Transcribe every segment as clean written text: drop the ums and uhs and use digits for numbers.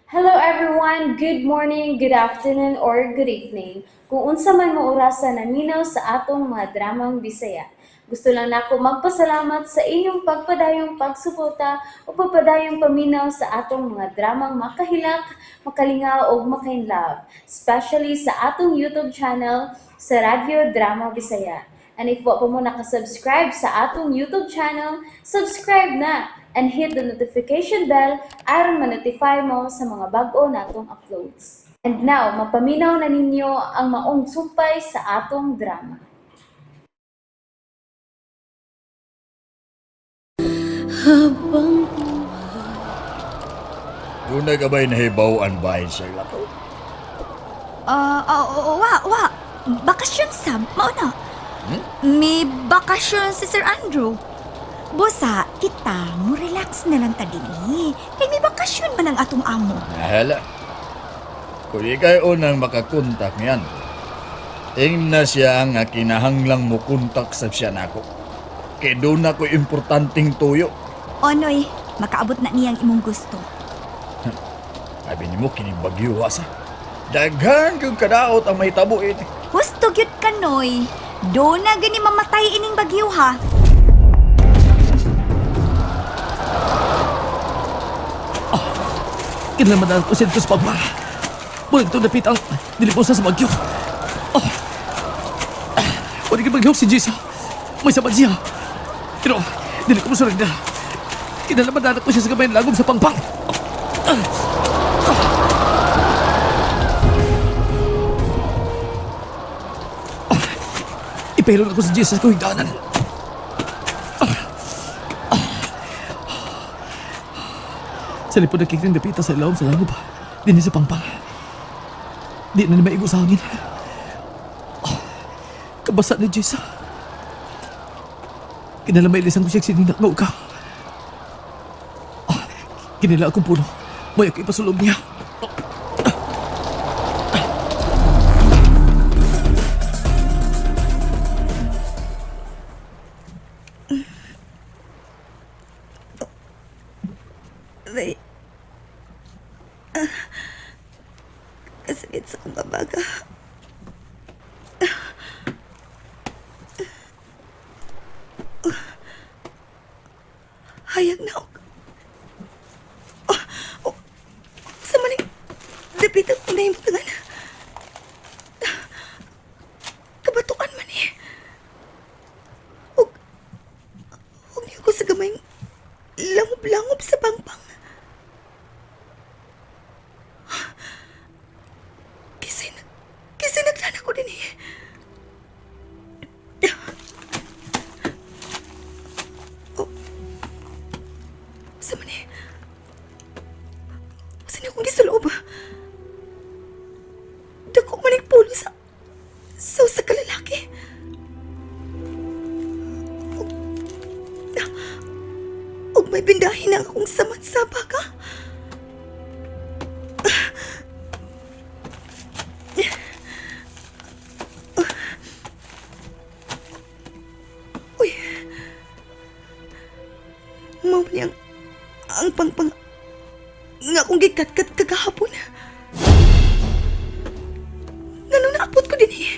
Hello everyone! Good morning, good afternoon, or good evening. Kung unsa man mo orasa naminaw sa atong mga dramang Bisaya. Gusto lang nako magpasalamat sa inyong pagpadayong pagsuporta o pagpadayong paminaw sa atong mga dramang makahilak, makalingaw ug makainlove, especially sa atong YouTube channel sa Radyo Drama Bisaya. And if wa pa mo nakasubscribe sa atong YouTube channel, subscribe na and hit the notification bell aron ma-notify mo sa mga bag-o natong uploads. And now, mapaminaw na ninyo ang maong sumpay sa atong drama. Habang Doon na ka ba'y nahibaw-an bahin sa lakaw? Ah, ah, wa, wa. Bakasyon sab, mao na. May bakasyon si Sir Andrew. Bosa, kita mo relax na lang ta dinhi. Kay may bakasyon man ang atong amo. Nahala. Kung ika'y unang makakontak niyan, ing na siya nga kinahanglang mo kontak sa siya nako. Kay doon ako importanteng tuyo. Onoy, makaabot na niyang imong gusto. Sabi ni mo, kinibagyo asa. Daghan yung kadaot ang mahitabo ini. Husto gyud ka, Noy. Do na gani mamatay ining bagyo ha. Kinalaman ko siya dito sa pagmara. Mula ito napit ang nilipusan sa bagyo. Oh. Ah, wala ka maglihok si Jisa. May sabad siya. Pero, dili ko masurrender. Kinalaman ko siya sa gamay ng lagom sa pangpang. Ah. Ah. Ah. Ipahilon ako si Jisa sa kuhigdanan. Sa lipod ng dapita sa ilawom sa langob. Dinhi sa pangpang. Di na ni maigo sa hangin. Oh, kabasa ni Jessa. Kinala ilisan ko siya sinindak nga ka. Oh, kinila akong puno. May ako ipasulog niya. Ay. Ah, kasakit sa akong kabaga. Hayag na ako. Oh, oh, sa maling dapitan ko na yung tagan. Kabatukan man eh. Og, og niyo ko sa gamay langob-langob sa pangpang. Kasi, kasi naglan ako din eh. Oh. Sa man eh. Saan akong gisuloob? Dako man ang pulo sa usa ka lalaki. Og may bindahin na akong samad sa baka. Uy. Mao niyang ang pangpang nga akong gikatkat kagahapon. Ngano naabot ko din eh.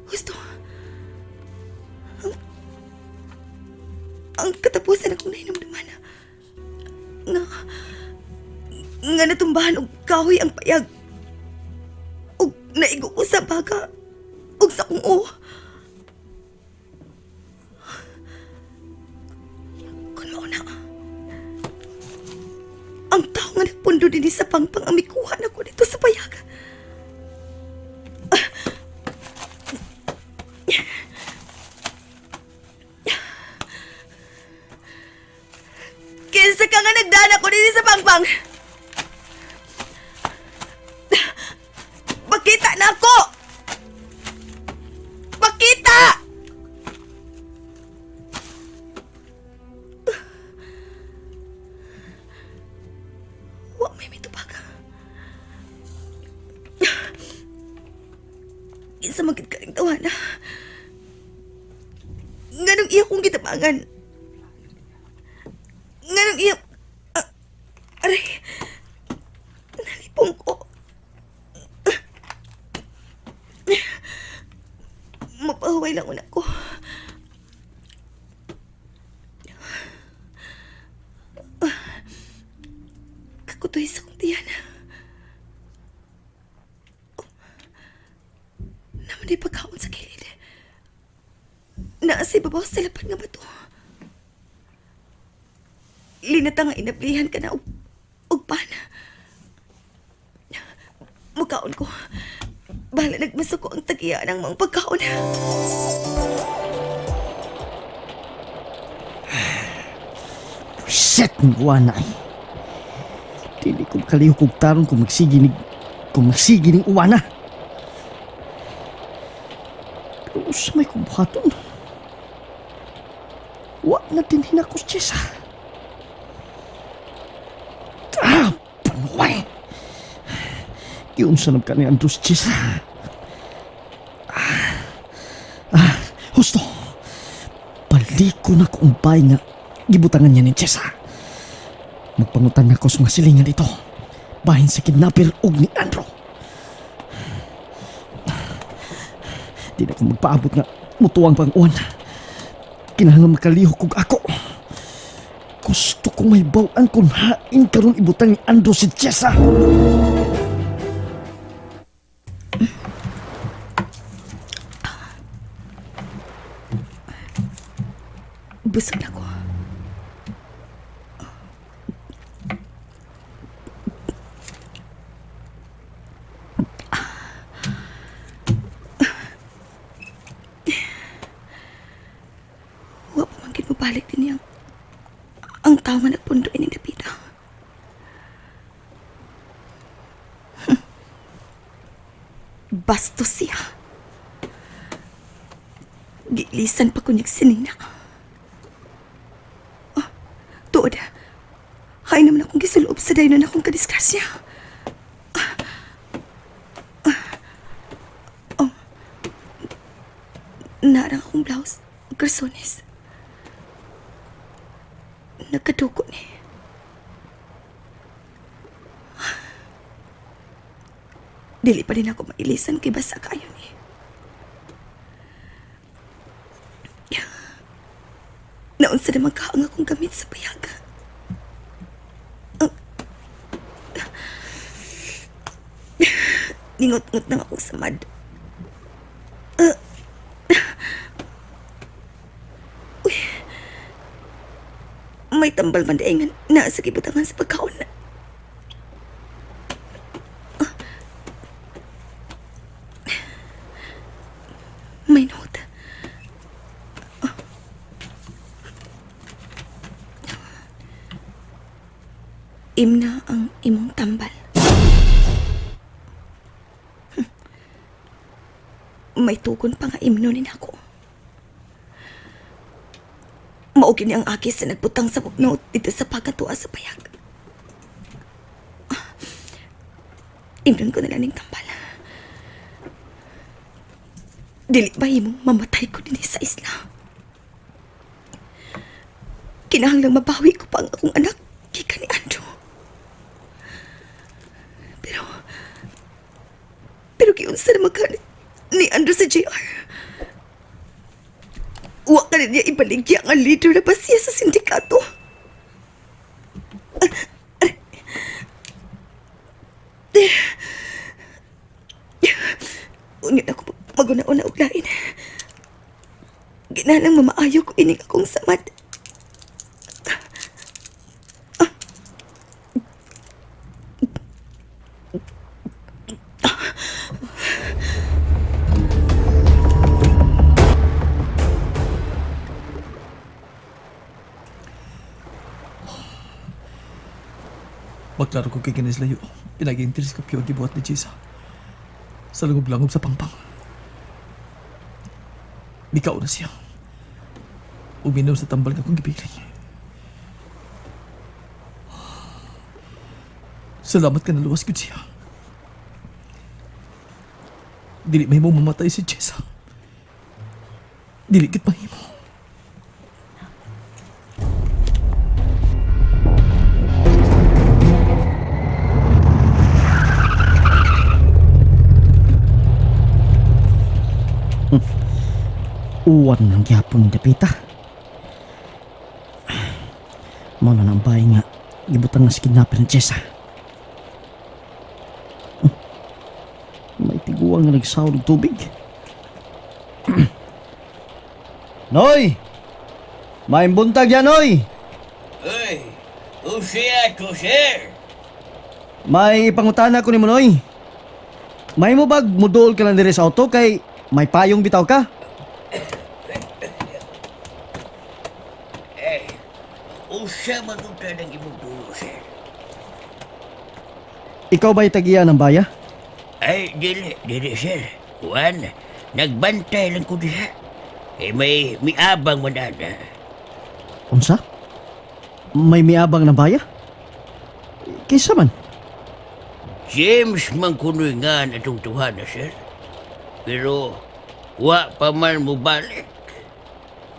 Gusto. Ang katapusan akong nahinumduman. Nga, nga natumbahan og kahoy ang payag. Og naigo ko sa baga. Og sa kong o. Kung mao na. Ang tao nga nagpundo din sa pangpang ang mikuha na ko dito sa payag. Kinsa ka nga nagdana ko din sa pangpang? Pakita na ako! Pakita! Wa may mitubag. Kinsa man gid ka ring tawana. Nganong iya kong gitabangan? Ang iyang... Ah, aray. Nalipong ko. Mapahuway lang una ko. Kakutoy sa kong tiyan. Naman ay pagkaon sa kilid. Naa sa ibabaw sa lapan nga bato. Linata nga inablihan ka na og pan. Mukaon ko. Bahala nagmasuko ang tagiya ng mga pagkaon. Shit, uwana ay. Dili ko makalihok og tarong kung magsige ni ning uwana. Pero usa may kong buhaton. Wa na din hinakos Jessa. Ah, panuway. Giunsa na ka ni Andros Jessa. Ah, husto. Baliko na ko ang bay nga gibutangan niya ni Jessa. Magpangutan na ko sa mga silingan dito. Bahin sa kidnapper og ni Andrew. Di na ko magpaabot nga mutuang pang-uwan. Kinahanglan makalihok og ako. Gusto kong may bawaan kung hain karon ibutang ni Andrew si Jessa. Busog na ko. Wa pa man gid mobalik din niyang ang tao nga nagpundo ining dapita. Bastos siya. Gilisan pa ko niyang sinina. Tuod. Hay naman akong gisuloob sa dayon na akong kadisgrasya. Ah. Ah. Oh. Narang akong blouse, garsones. Nagkaduko ni. Dili pa din ako mailisan kay basa kayo ni. Naunsa naman ka ang akong gamit sa payaga. Ningot-ngot na akong samad. Uy. May tambal man daingan na sa gibutangan sa pagkaon na. May note. Imna ang imong tambal. May tugon pa nga imno ni nako. Mao gini ang aki sa nagbutang sa bugnaw dito sa pagkatua sa payag. Ah, imnon ko na lang ning tambal. Dili ba imong mamatay ko dinhi sa isla? Kinahanglang mabawi ko pa ang akong anak gikan ni Andrew. Pero pero giunsa naman ka ni Andrew sa JR. Wa ka na niya ibaligya ang leader na ba siya sa sindikato? Unya na ako maguna-una og lain. Ginalang mamaayo ko ining akong samad. Maklaro ko kay Ganes layo. Pinag-interes ko pure gibuhat ni Jessa. Sa langob-langob sa pangpang. Mikaw na siya. Uminom sa tambal nga akong gipiling. Salamat ka naluwas gud siya. Dili mahimo mamatay si Jessa. Dili gid mahimo. Uwan lang gyapon ni Dapita. Mao na nang bahay nga gibutang nga si kidnapper ni Jessa. May tiguang nga nagsawod og tubig. Noy! May buntag yan, Noy! Uy, usiya to, sir. May pangutana ko ni mo, Noy. May mo bag mudol ka lang diri sa auto kay may payong bitaw ka? Eh, usa man unta ng imong tulo, sir. Ikaw ba'y tagiya ng baya? Ay, dili, dili, sir. Juan, nagbantay lang ko diha. Eh, may miabang man ana. Unsa? May miabang ng baya? Kaysa man? James man kunoy nga na itong tuhana, sir. Pero, wa pa man mubalik.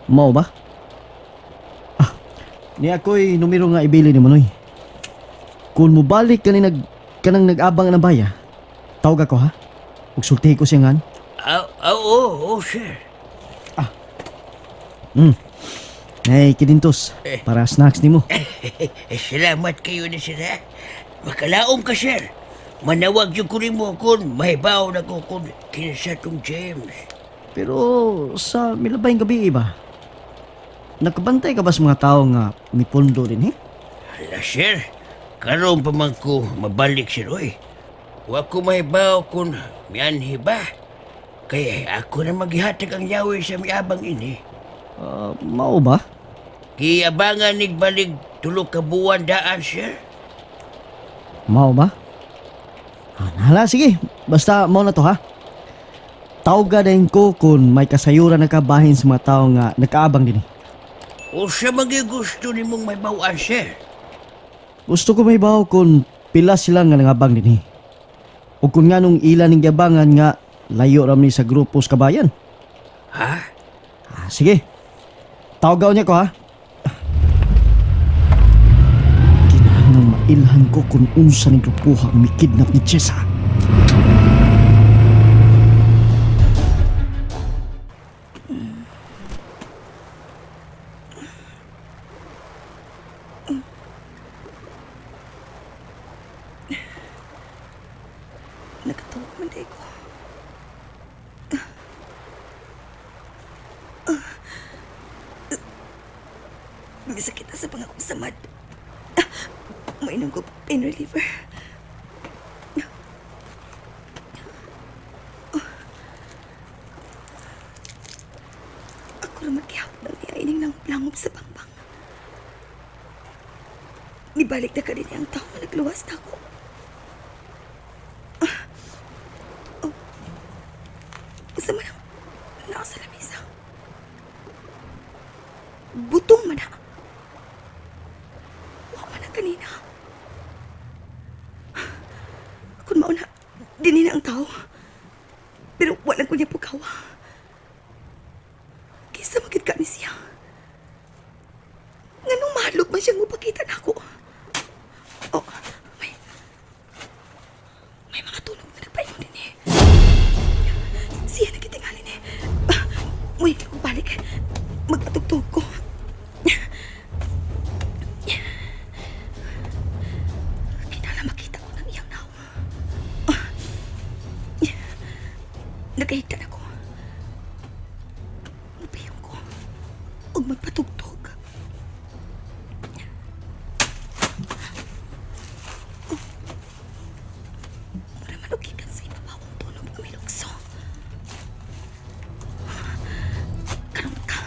Mao ba? Ah, ni ako'y numero nga ibili ni Manoy. Kung mubalik ka ni nag, kanang nag-abang ng baya, tawag ako ha? Ug sultihi ko siya ngan. Ah, ah, oo, oo, sir. Nay, kidintos. Para snacks nimo. Eh, salamat kayo na, sir, ha? Makalaom ka, sir. Manawag yung kunin mo kung mahibaw na ko kung kinsa tong James. Pero sa milabayng gabi iba, nakabantay ka ba sa mga tao nga mipundo din eh? Hala, sir. Karon pa man ko mabalik, sir, oy. Wa ko mahibaw kung mianhi ba. Kaya ako na maghihatag ang yawi sa miabang ini. Ah, mao ba? Giabangan nig balik tulo ka buwan daan, sir. Mao ba? Ah, nahala, sige. Basta mao na to ha. Tawag ka din ko kung may kasayuran na ka bahin sa mga tao nga nakaabang din eh. Usa magigusto nimong mahibawan, sir. Gusto ko may bawo kung pila sila nga nangabang din eh. O kung nga nung ilan ng giabangan nga layo ram ni sa grupo sa kabayan. Ha? Ah, sige. Tawag niya ko ha. Kinahanglan mailhan ko kung unsa ni grupuha ang mikidnap ni Jessa. Nakatuwa man day ko. May sakit na sa pangakong samad. Mainom ko pain reliever. Ako raman gihapon ang niaining ng langob sa bangbang. Nibalik na ka din ang tao nga nagluwas na ako. Usa man ang naa sa lamesa. Butong man na. Wa man na kanina. Kung mauna, dinhi na ang tao. Pero wala ko niya pukawa. Kisa magid ka ni siya. Nganong mahalog man siyang mupakita na ako. Oh, may mga tunog na nagpaingon din eh. Siya nagitingalin eh. Uy, balik. Magpatugtog ko. Kinala makita ko ng iyang naong. Nagahigtan ako. Mupiyong ko. Ug magpatugtog. Oh. Mura man og gikan sa ibabaw ang tunog nga may lukso. Karon ka.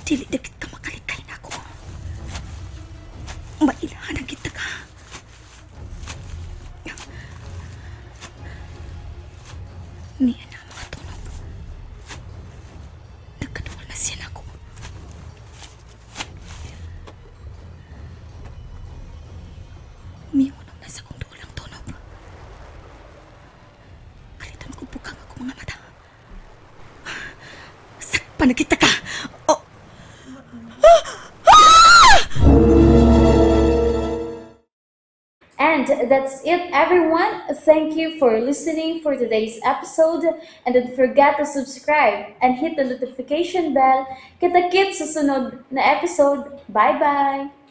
Dili dagit ka makalikay nako. Mailahan ang kita ka. Niya na ang mga tunog. Nagkaduol na siya nako. Miyunaw na sa kong duol ang tunog. Kalitan ko bukang ako mga mata. Sakpan na kita ka! Oh! And And that's it, everyone. Thank you for listening for today's episode. And don't forget to subscribe and hit the notification bell. Kita-kits sa sunod na episode. Bye-bye!